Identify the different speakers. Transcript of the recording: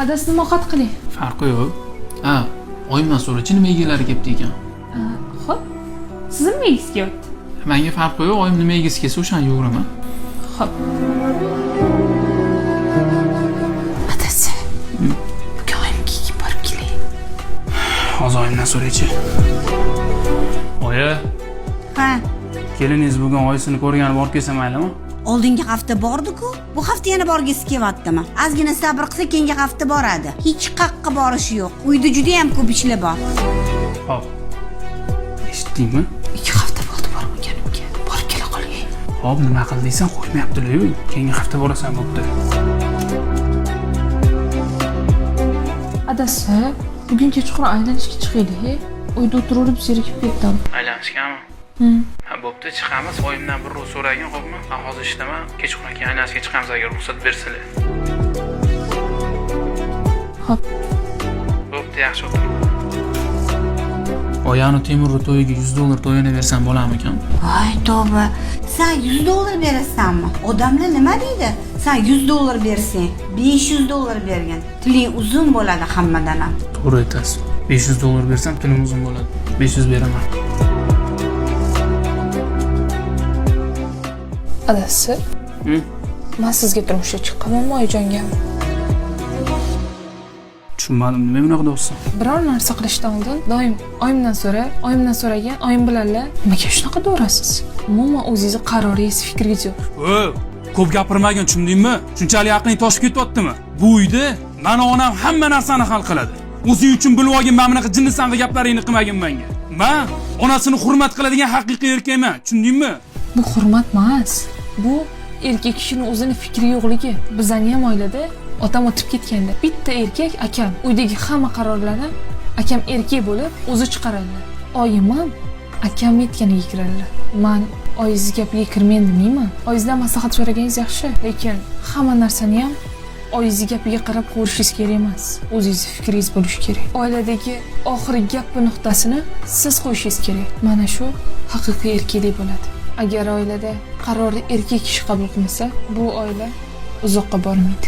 Speaker 1: Adasi, nima ovqat qiling?
Speaker 2: Farqi yo'q. Ha, oyimdan so'rachi, nima yegilari kelibdi ekan.
Speaker 1: Xo'p. Siz nima yegisi kelyapti?
Speaker 2: Menga farqi yo'q, oyim nima yegisi kelsa o'shani yeyveraman.
Speaker 1: Xo'p. Adasi, bugun oyimga borib kelay.
Speaker 2: Hozir oyimdan so'raychi. Oyi,
Speaker 3: Ha,
Speaker 2: keliningiz bugun oyisini ko'rgani borib kelsa maylimi?
Speaker 3: Oldingi hafta bordi-ku. Bu hafta yana borgisi kelyaptimi? Ozgina sabr qilsa, keyingi hafta boradi. Hech qayerga borishi yo'q. Uyda juda ham ko'p ishlar bor.
Speaker 2: Hop. Eshitdingmi?
Speaker 1: 2 hafta bo'ldi bormaganimga. Borib kela qoling.
Speaker 2: Hop, nima qil deysan, qo'ymayaptilar-yu. Keyingi hafta borasan bo'pti.
Speaker 1: Adasi, bugun kechqurun aylanishga chiqaylik. Uyda o'tiraverib zerikib ketdim.
Speaker 2: Aylanishgami? Ha, bo'pti, chiqamiz. Oyimdan bir ro'z so'ragin, xo'pmi? Men hozir ishdaman. Kechqurun keyin aylanishga chiqamiz agar ruxsat bersalar.
Speaker 1: Xo'p.
Speaker 2: Bo'pti, yaxshi o'tir. Oyani Temurni to'yiga $100 to'yini bersam bo'larmikan?
Speaker 3: Voy tavba. Sen $100 berasanmi? Odamlar nima deydi? Sen $100 bersang, $500 bergin. Tiling uzun bo'ladi hammadan ham.
Speaker 2: To'g'ri aytasiz. $500 bersam tilim uzun bo'ladi. 500 beraman.
Speaker 1: Adasi, men sizga turmushga chiqqanmanmi oyijonga?
Speaker 2: Tushunmadim, nima bunaqa deyapsan?
Speaker 1: Biror narsa qilishdan oldin doim oyimdan so'ra, oyimdan so'ragan, oyim biladilar. Nimaga shunaqa deyorasiz? Umuman o'zingizni qaroringiz, fikringiz yo'q.
Speaker 2: O, ko'p gapirmagin, tushundingmi? Shunchalik aqling toshib ketyaptimi? Bu uyda mani onam hamma narsani hal qiladi. O'zing uchun bilib olgin, mana bunaqa jinni sang'i gaplaringni qilmagin menga. Men onasini hurmat qiladigan haqiqiy erkakman, tushundingmi?
Speaker 1: Bu hurmat emas. Bu erkak kishining o'zini fikri yo'qligi. Bizning ham oilada otam o'tib ketganda bitta erkak akam uydagi hamma qarorlarni akam erkak bo'lib o'zi chiqaradi. Oyim ham akam aytganiga kiradilar. Man oyingizni gapiga kirmayin demayman. Oyingizdan maslahat so'raganingiz yaxshi, lekin hamma narsani ham oyingizni gapiga qarab ko'rishingiz kerak emas. O'zingizni fikringiz bo'lishi kerak. Oiladagi oxirgi gap nuqtasini siz qo'yishingiz kerak. Mana shu haqiqiy erkaklik bo'ladi. Agar oilada qarorni erkak kishi qabul qilmasa, bu oila uzoqqa bormaydi.